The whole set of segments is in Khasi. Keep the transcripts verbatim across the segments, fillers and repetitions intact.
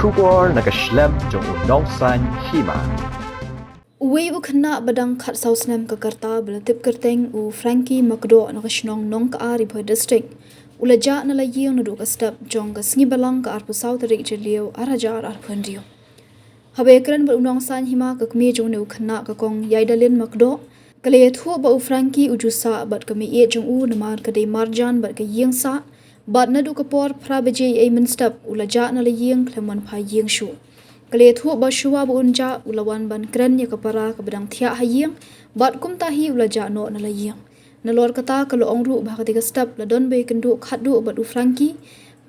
Khubor na ka shlem jong u Nongsaiñ Hima. Uwei u khynnah ba dang khatsaw snem ka rta ba la tip kyrteng u Frankie Makdoh na ka shnong Nongkha-ar, Ri Bhoi District, u la jah na la ïing naduh ka step jong ka sngi Balang ka arphew saw tarik Jylliew arhajar arphew hynriew. Haba ïakren bad u Nongsaiñ Hima, ka kmie jong une u khynnah, ka Kong Ïaidalin Makdoh, ka la ïathuh ba u Frankie u ju sah bad ka meiieit jong u namar ka dei marjan bad ka ïing sah, bad naduh ka por phra baje eiei mynstep u la jah na la ïing khlem wan phai ïing shuh. Ka la ïathuh ba shuwa ba un jah u la wan ban kren ïa ka para kaba dang thiah ha ïing, bad kumta hi u la jah noh na la ïing. Nalor kata, ka la ong ruh ba ha katei ka step la don ba ïakynduh khatduh bad u Frankie,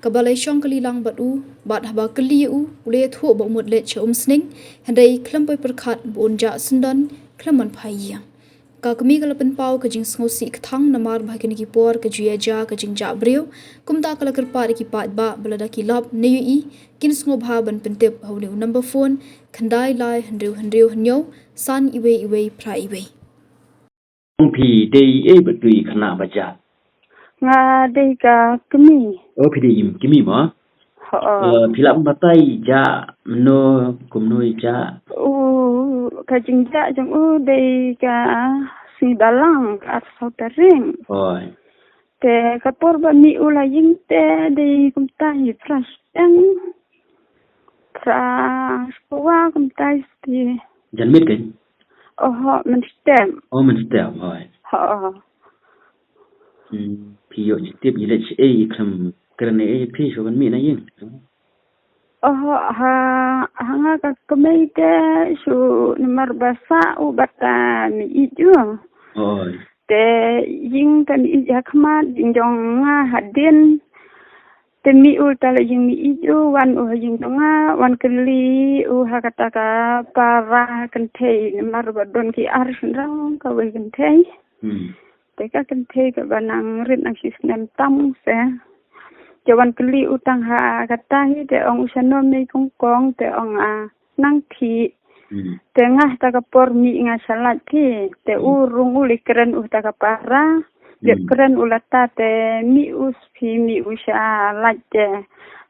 kaba la ïashong kylli lang bad u, bad haba kylli ïa u, u la ïathuh ba u mut leit sha Umsning, hynrei khlem poi pyrkhat ba un jah syndon khlem wan phai ïing. Ka kmie ka la pynpaw ka jingsngewsih kthang namar ba ha kine ki por ka ju ïa jia ka jingjah briew, kumta ka la kyrpad ïa ki paidbah ba lada ki lap ne ïohi, kin sngewbha ban pyntip ha une u number phone, khyndai lai hynriew hynriew hynñiew san iwei iwei phra iwei. Ong phi dei ei ba dei khynnah ba jah? Nga dei ka kmie. Oh, phi dei i kmie mo? Ho. Eh, phi lah ban batai jah mynno kumno i jah? U, ka jingjah jong u dei ka sngi Balang ka arphew saw tarik. Hoi. Te ka por ba mih u la ïing te dei kumta hi phra shiteng. Phra shuwa kumta hi. Janmiet kein? Oho, mynstep. Oh, mynstep, hoi. Ho. Hmm, phi ïoh jingtip, i leit shaei, i khlem kren ei ei ïa phi shuwa ban mih na ïing? Oho, ha, ha nga ka kmie te shu namar ba sah u bad ka meiieit u. Hoi. Te ïing ka meiieit ha khmat, ïing jong nga hadien. Te mih u ta la ïing meiieit u, wan u ha ïing jong nga, wan kylli u ha kata ka para kynthei, namar ba don ki ar shynrang kawei kynthei. Hmm. Te ka kynthei kaba nang rit nang shi snem tam se. Te wan kylli u tang ha kata hi, te ong u shano mei kong kong, te ong a nang thik. Hmm. Te nga ha ta ka por mih nga sha lait phi. Te u rung u leit kren u ha ta ka para. Te kren u lata te mih u sha phi, mih u sha lait te.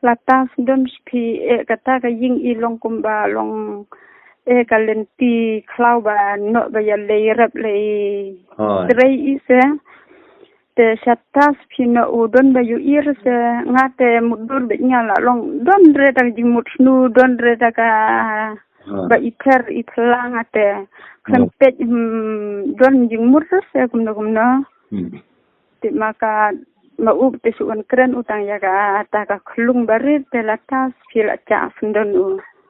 Lata sdom sha phi, eh, kata ka ïing i long kumba long, eh, ka lynti khlaw ba noh ba ïalei rep lei. Hoi. Trei i se. Te shatas phi noh u don ba ïohi re se nga te mutdur bad nga la long don re ta ka jingmut snu don re ta ka ba i pher i phlang te khlem peit, hmm, don jingmut re se kumno kumno. Hmm. Te ma ka ma u te shu wan kren u tang ïa kata ka khlung barit te la tas phi la jah syndon u.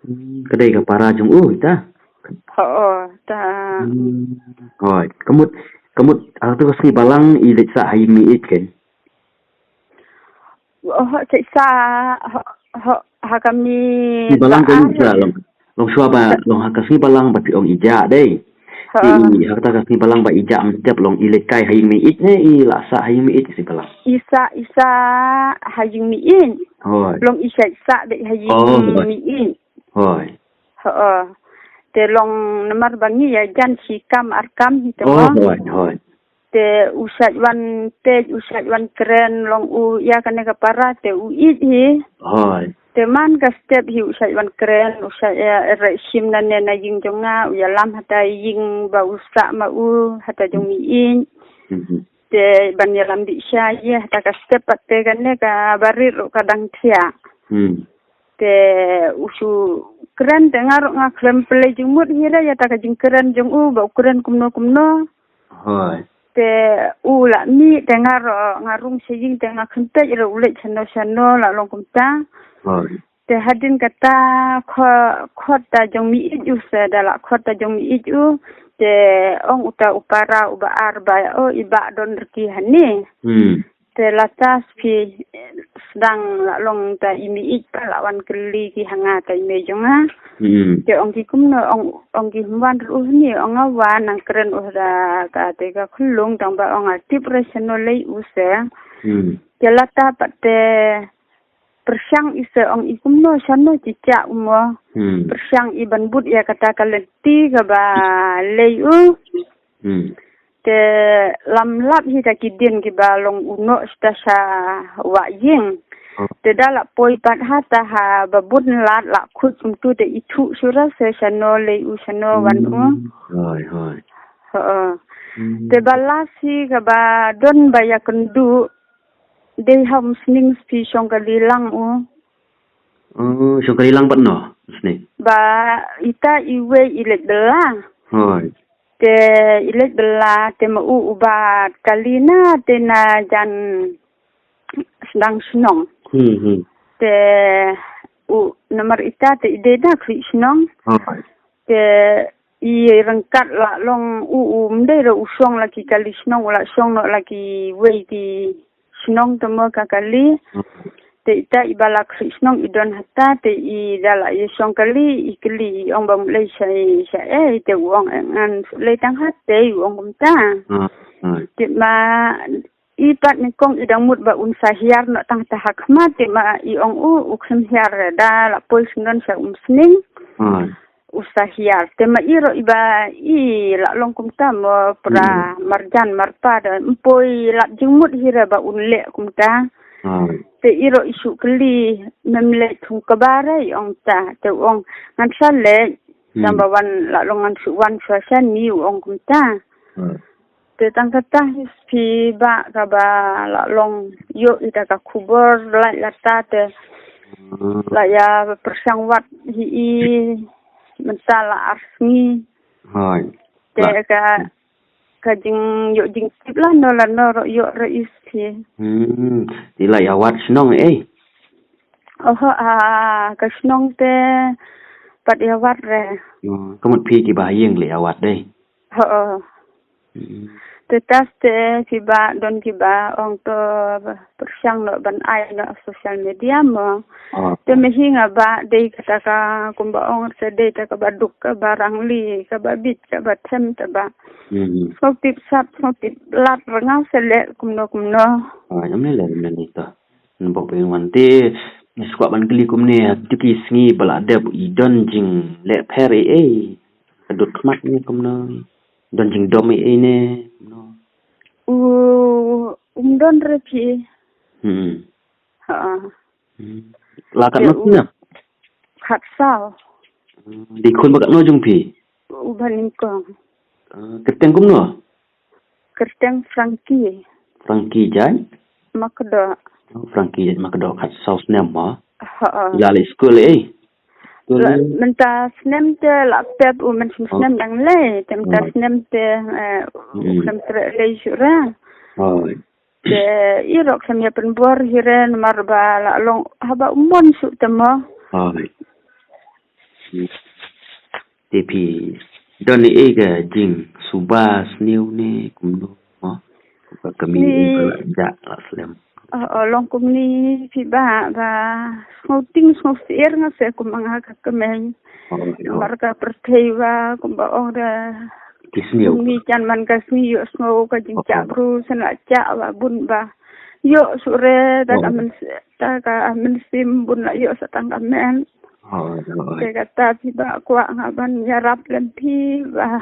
Hmm, ka dei ka para jong u ita. Ho, ta. Hmm. Hoi, ka mut, ka mut, ha tu ka sngi Balang i leit sah ha ïing meiieit kein? Ho, leit sah, ho, ho, ha ka mei. Sngi Balang kein, long, long shuwa ba, long ha ka sngi Balang ba phi ong i jah dei. Ha. I, ha kata ka sngi Balang ba i jah mynstep long i leit kai ha ïing meiieit ne i la sah ha ïing meiieit sngi Balang? I sah, i sah ha ïing meiieit. Hoi. Long i sah, sah dei ha ïing meiieit. Hoi. Ho. Te long namar ba ngi ïa jan shi kam ar kam hi te. Oh, hoi, hoi. Te u sah wan peit, u sah wan kren long u ïa kane ka para te u ïeit hi. Hoi. Te man ka step hi u sah wan kren, u sah ïa re shim nane na ïing jong nga, u ïalam hata ïing ba u sah ma u, hata jong meiieit. Mhm. Te ban ïalam bishar ïa hata ka step pat te kane ka barit ruh ka dang thiah. Hmm. Te u shu kren te nga ruh nga khlem pynleit jingmut hi re ïa ta ka jingkren jong u ba u kren kumno kumno. Hoi. Te u la mih te nga ruh nga rung sha ïing te nga kyntait re u leit shano shano la long kumta. Hoi. Te hadien kata kho-, khot ta jong meiieit u se da la khot ta jong meiieit u. Te ong uta u para u ba ar ba o i ba don rki hane. Hmm. Te la tas phi sdang la long ta i meiieit pa la wan kylli ki ha nga ta i mei jong nga. Hmm. Te ong ki kumno ong, ong ki ym wan ruh ni ong nga wan nang kren u da ka te ka khulung tang ba ong a tip re shano lei u se. Hmm. Te la ta pat te pyrshang i se ong i kumno shano chicha u mo. Hmm. Pyrshang i ban but ïa kata ka lynti kaba lei u. Hmm. Te lam lap hi ta ki dien kiba long u noh shata sha wah ïing. Te da la poi pat ha ta ha ba bun lad la khut kumtu te i thuh shuh ra se shano lei u shano wan u. Hoi, hoi. Ho. Te ba la si ka ba don ba ïa kynduh dei ha um sning spi shong kali lang u. Oh, shong kali lang pat no sning. Ba ita iwei i leit bela. Hoi. Te i leit bela te ma u u ba kali na te na jan sdang shnong. Hmm, hmm. Te u namar ita te i dei da khri shnong. Hoi. Te i ryngkat la long u u mdei ra u shong la ki kali shnong u la shong no la ki wei ki shnong te mo ka kali. Te ita i ba la khri shnong i don hata te i da la i shong kali i kali i ong ba mlei sha i sha e te u ong ngan lei tang hate u ong kumta. Te ma i pat nyngkong i dang mut ba un sa hiar noh tang ta ha khmat te ma i ong u u khlem hiar da la poi sngewdon sha um sning. U sa hiar te ma i ro i ba i la long kumta mo pra marjan marpa da mpoi lap jingmut hi ra ba un leh kumta. Te i ro i shu kli mem leh thung kaba ra i ong ta te u ong ngan sa leh. Tang ba wan la long ngan shu wan shu sa ni u ong kumta. Te tang kata hi spi ba kaba la long ïoh ita ka khubor la lata te la ïa pyrshang wat hi i mynta la ar sngi. Hoi. Te ka ka jing ïoh jingtip la no la no ro ïoh re i spi. Hmm. Te la ïa wat shnong eh. Oh a ka shnong te pat ïa wat re. Ka mut phi ki ba ïing le ïa wat dei. Ho. Te tas te ki ba don ki ba ong to pyrshang no ban ai no social media mo. Te me hi nga ba dei kata ka kumba ong se dei ta ka ba duk ka ba rangli ka ba bit ka ba them ta ba. Sngok tip sap sngok tip lat ranga se le kumno kumno. Ai am le le le to. Nbok pe wan te skwak ban kli kumne tu ki sngi ba la dep i don jing le pher ei ei. Ka dut khmat ne kumno. Don jingdom ei ei ne kumno. U um don re phi. Hmm. Ha. Hmm. La kat ma phi na. Khat saw. Di khun ba kat no jong phi. U ba nyngkong. Kyrteng kumno. Kyrteng Frankie. Frankie jait. Makdo. Frankie jait makdo khat saw snem ma. Ha. Ya le skul eh. Mynta snem te la pep u men snem dang lei te mynta snem te u khlem tre lei sura. Te i rok khlem ïa pynbor hi re namar ba la long haba u mon suk te mo. Te phi don ei ka jingsuba sniew ne kumno mo? Ka kmie ka la jah la slem. O long kumne phi ba ba sngewting sngewsyier nga se kum nga ka kmie. Namar ka pyrthei ba kumba ong da ki sniew. Ngi jan man ka sngi ïoh sngew ka jingjah bru sen la jah ba bun ba ïoh suk re da ka mynsiem ta ka mynsiem bun la ïoh sa tang ka men. Te kata phi ba kwah nga ban ïarap lem phi ba.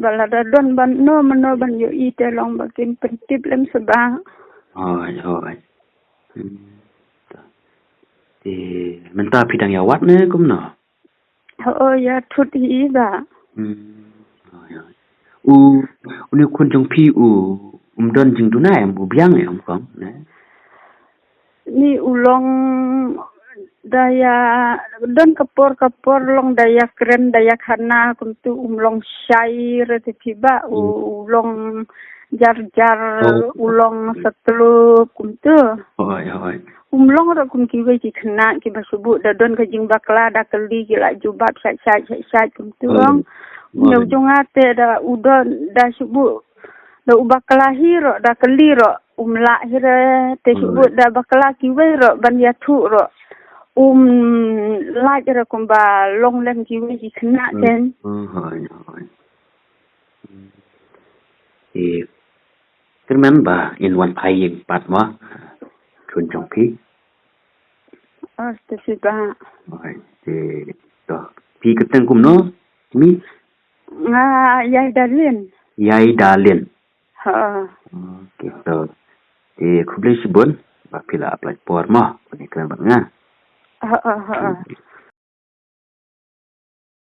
Ba lada don ban no mano ban ïohi te long ba kin pyntip lem seh ba. Hooid hooid. Te mynta phi dang ïa wad ne kumno? Hooid ïa thut hi ba. U une u khun jong phi u um don jingduna em, u biang em kong ne? Ni u long da ïa don ka por ka por long da ïa kren da ïa khana kumtu, um long shai re te phi ba u long jar jar, u long satlup kumtu. Hooid hooid. Um long re kum kiwei ki khynnah kiba shu buh da don ka jingbakla da kylli ki la jubab shait shait shait shait kumtu. Ong ne u jong nga te da u don da shu buh da u bakla hi ruh da kylli ruh um lah hi re, te shu buh da bakla kiwei ruh ban ïathuh ruh um lah re kumba long lem kiwei ki khynnah te. Te kyrmen ba in wan phai ïing pat mo khun jong phi. Te phi ba. Te to phi kyrteng kumno? Mi nga Ïai Dalin. Ïai Dalin. Ha. Te khublei shibun. ba phi la ap lait por mo, phi kren bad nga. Ha ha ha.